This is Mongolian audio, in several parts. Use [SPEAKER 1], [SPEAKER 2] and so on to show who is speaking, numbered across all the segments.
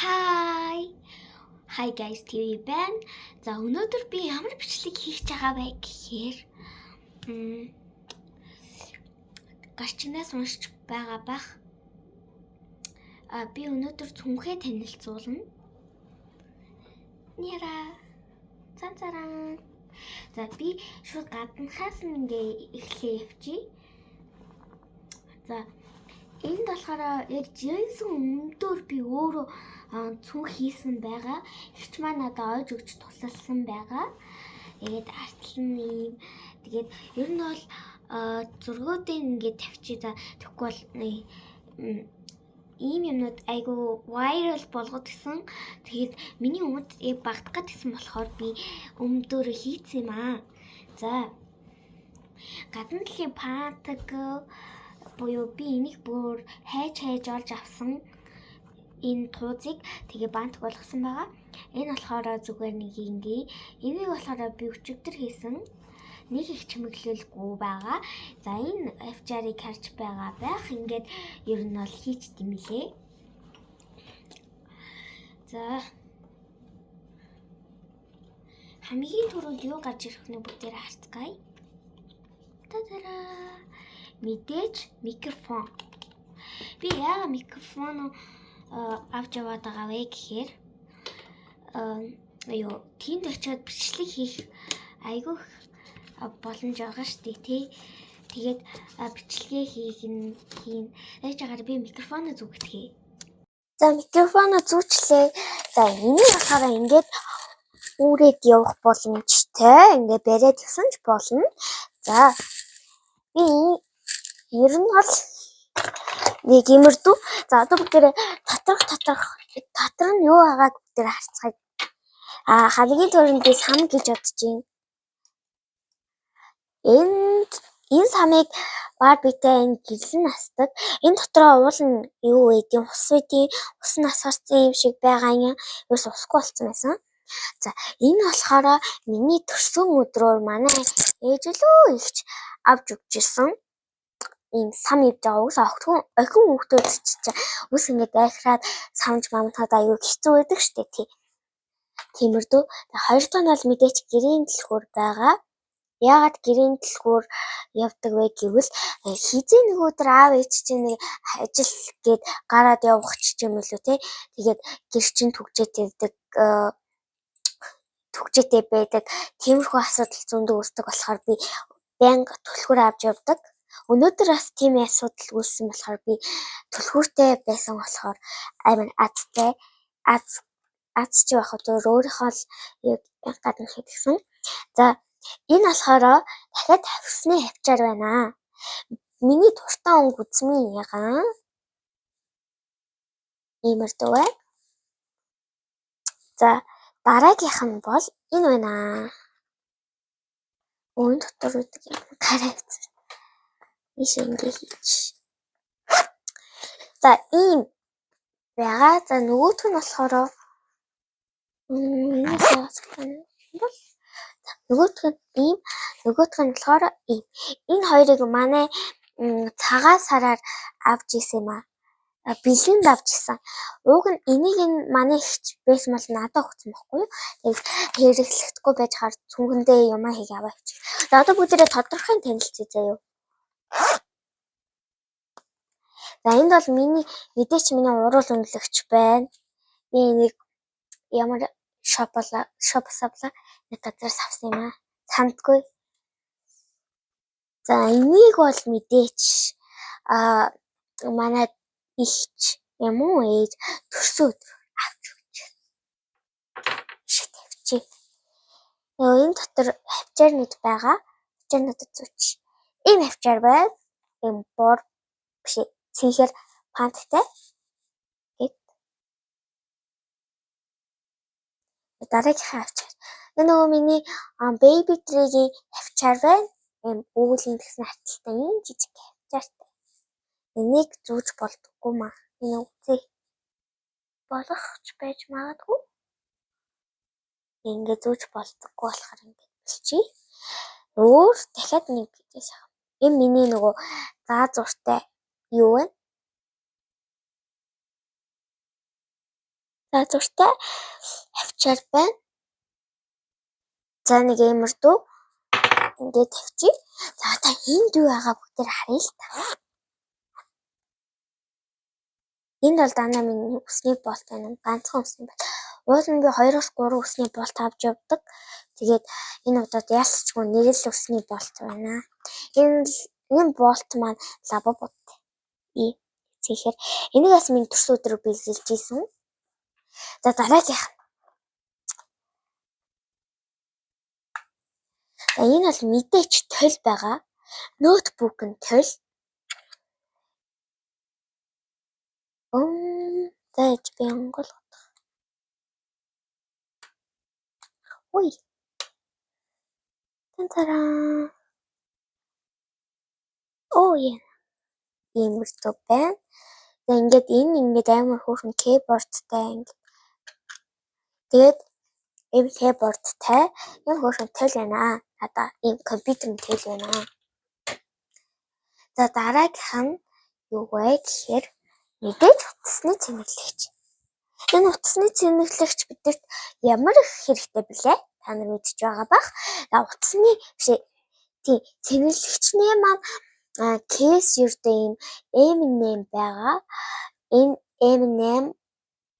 [SPEAKER 1] Hi. Hi guys, TV байна. За, өнөөдөр би ямар бичлэг хийж байгаа вэ гэхээр гарчнаас уншиж байгаа бах. А би өнөөдөр цүнхээ танилцуулна. Няра. Цан царан. За, би шууд гаднахаас нь ингээ эхлээ явчих. За, энд болохоор яг жинсэн өмнөдөр би өөрөө цүнх хийсэн байгаа. Эгч маань надад ойж өгч тусалсан байгаа. Тэгээд артл нь ийм, тэгээд ер нь бол зургуудыг ингээд тавьчих. За, тэгэхгүй бол ийм юмнууд айгу viral болгоод гисэн. Тэгээд миний өмд яг багтах гээд гэсэн болохоор би өмдөрөө хийцэн юм аа. За, гадна талын пантаг буюу би энийг бүр хайж хайж олж авсан энэ туузыг тэгээ бантик болгосон байгаа. Энэ болохоор зүгээр нэг ингээ. Энийг болохоор би өчигдөр хийсэн. Нэг их чимэглэлгүй байгаа. За, энэ авчаарыг харж байгаа байх. Ингээд ер нь бол хийчт юм лээ. За, хамгийн түрүүнд юу гарч ирэх нь бүгдээр харцгаая. Та-дара! Мэдээж микрофон. Би яагаад микрофон авч яваад байгаа вэ гэхээр юу тэнд очиод бичлэг хийх айгүйх боломж байгаа шүү дээ, тий. Тэгээд бичлэгээ хийх нь хийн. Яаж агаар би микрофоноо зүгтгэе. За, микрофоноо зүүчлээ. За, энийг болохоор ингээд үүрээд явах боломжтой. Ингээд бариад явсан ч болно. За, би ер нь бол нэг иймэрдүү. За, одоо бүгдээрээ доторх дотор нь юу байгааг бүгдээрээ харцгаая. А хамгийн түрүүнд би сам гэж бодож байна. Энэ самыг Барбитай энэ гэрлэн асдаг. Энэ дотроо уул нь юу байдгийг, ус байдгийг, ус нь асгарсан юм шиг байгаа юм. Ерөөс усгүй болсон байсан. За, энэ болохоор миний төрсөн өдрөөр манай ээж лөө ихч авч өгч ирсэн. Ийм сам явж байгаа. Угсаа охин хүүхдүүд чинь ус ингээд айхраад самж мамтаад аюу хэцүү байдаг штэ, тий. Тиймэрдүү. Хоёр дахь нь бол мэдээч гэрийн түлхүүр байгаа. Яагаад гэрийн түлхүүр явдаг вэ гэвэл хэзээ нэг өдөр аав ээж чинь нэг ажил гээд гараад явах ч юм уу те. Тэгээд гэр чинь түгжээтэй түгжээтэй байдаг. Тиймэрхүү асуудал зөндөө үүсдэг болохоор би байнга түлхүүр авч явдаг. Өнөөдөр бас тийм асуудал үүссэн болохоор би түлхүүртэй байсан болохоор амар азтай. Аз аз чи байх өөр өөрийнхөө л яг гадна хийдгсэн. За, энэ болохоор дахиад хавсны хавчаар байна. Миний дуртай өнгө үзмийн ягаан. Иймэрдүү байна. За, дараагийнх нь бол энэ байна. Үүн дотор үүдэг юм гараа үзсэн. Ийш ингэ хийж. За, ийм байгаа. За, нөгөөх нь болохоор бол нөгөөх нь ийм, нөгөөх нь болохоор ийм. Энэ хоёрыг манай цагаан сараар авч исэн юм аа. Бэлгэнд авч исэн. Уг нь энийг нь манай эгч байсан бол надад өгсөн байхгүй юу? Тэгээд хэрэглэхдэггүй байж хаар цүнхэндээ юмаа хийгээ аваа явчих. За, одоо бүгдээрээ тодорхой танилцъя заяа. За, энд бол миний мэдээч миний уруул үнэлэгч байна. Би энийг ямар shop-осоо нэг газараас авсан юм аа. Сандгүй. За, энийг бол мэдээч манай эгч юм уу ээж төрсөн өдөр авч өгч. Шиг тавьчих. Нөгөө энэ дотор хавчаарнууд байгаа. Хавчаарнуудад зүүч. Ийм хавчаар байна. Ийм бор биш цэнхэр панттай. Гэт. Дараагийнхаа хавчаар. Энэ нөгөө миний baby tree-гийн хавчаар байна. Ийм өвөлийн тэгсэн харталтай ийм жижиг хавчаартай. Энийг зүүж болдоггүй маа. Энэ үзье. Болох ч байж магадгүй. Ингээ зүүж болдоггүй болохоор ингээд бэлчээ. Өөр дахиад нэг гэж. Энэ миний нөгөө заа зуртай юу вэ? Даалгавартай авчаар байна. За нэг иймэрдүү ингээд тавьчих. За та энд юу байгаа бүгдээр харъя л та. Энд бол дандаа миний үсний болт байна. Ганцхан үсний болт. Уул нь би 2-3 үсний болт авч явдаг. Тэгээд энэ удаад яалчгүй нэг л үсний болт байна. Энэ болт маань лабубот. И тэгэхээр энийг бас миний төрсөн өдрөөр бэлгэлж исэн. За дараагийнх. За энэ бол мэдээч толь байгаа. Ноутбук нь толь. За яж би онгойлгох. Үй. Тантараа. Оо яа. Иймэрдүү байна. За ингээд энэ ингээд амар хөөрхөн keyboardтай ингээд. Тэгээд ийм keyboardтай ийм хөөрхөн толь байна. Одоо ийм компьютерийн толь байна. За дараагийнх нь юу вэ гэхээр мэдээж утасны цэнэглэгч. Энэ утасны цэнэглэгч бидэрт ямар их хэрэгтэй билээ? Та нар мэдж байгаа бах. За утасны биш тий цэнэглэгчний маань кейс ердөө ийм M8 байгаа. Энэ M8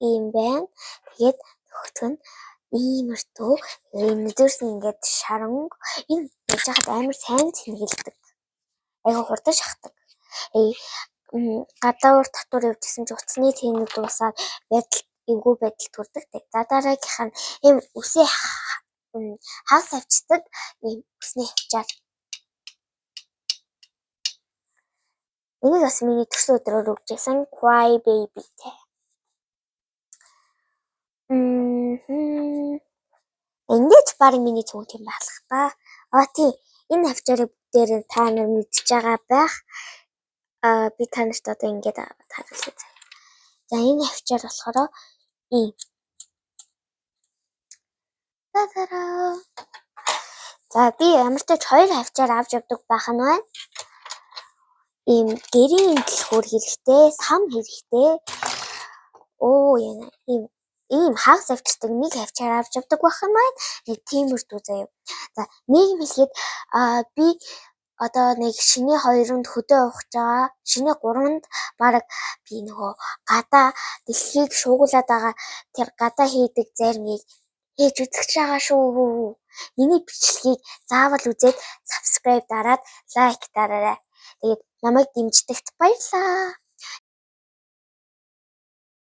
[SPEAKER 1] ийм байна. Тэгээд нөгөөх нь иймэрдүү. Энэ дээрс нь ингээд шаранг энэ яаж хахад амар сайн цэнгэлдэг. Айгу хурдан шахдаг. Гадуур татвар явжсэн чи утасны цэнэг дуусаад байдал эвгүй байдал төрдөг. За дараагийнх нь ийм үсээ хагас авчдаг ийм үсний хавчаар. Энийг бас миний төрсөн өдрөөр өгчээсэн Cry Baby-тэй. Ингээд баг миний цүнх юм байлах та. А тий энэ хавчаарыг бүгдээр та нар мэдж байгаа байх. Би та нарт одоо ингээд харуулъя. За энэ хавчаар болохоор ийм. Та-та-раа. За би ямар ч тач 2 хавчаар авч явдаг байх нь байна. Ийм гэрийн дэлгүүр хэрэгтэй, сам хэрэгтэй. Оо яна ийм хагас авчдаг нэг хавчаар авч явдаг байх юм байна. Нэг тиймэрдүү заяа. За нэг юм хэлэхэд би одоо нэг шинэ 2-нд хөдөө явах гэж байгаа. Шинэ 3-нд бараг би нөгөө гадаа дэлхийг шуугуулад байгаа тэр гадаа хийдэг зармыг хийж үзэж байгаа шүү. Миний бичлэгийг заавал үзээд subscribe дараад лайк дараарай. Тэгээд намайг дэмждэгт баярлалаа.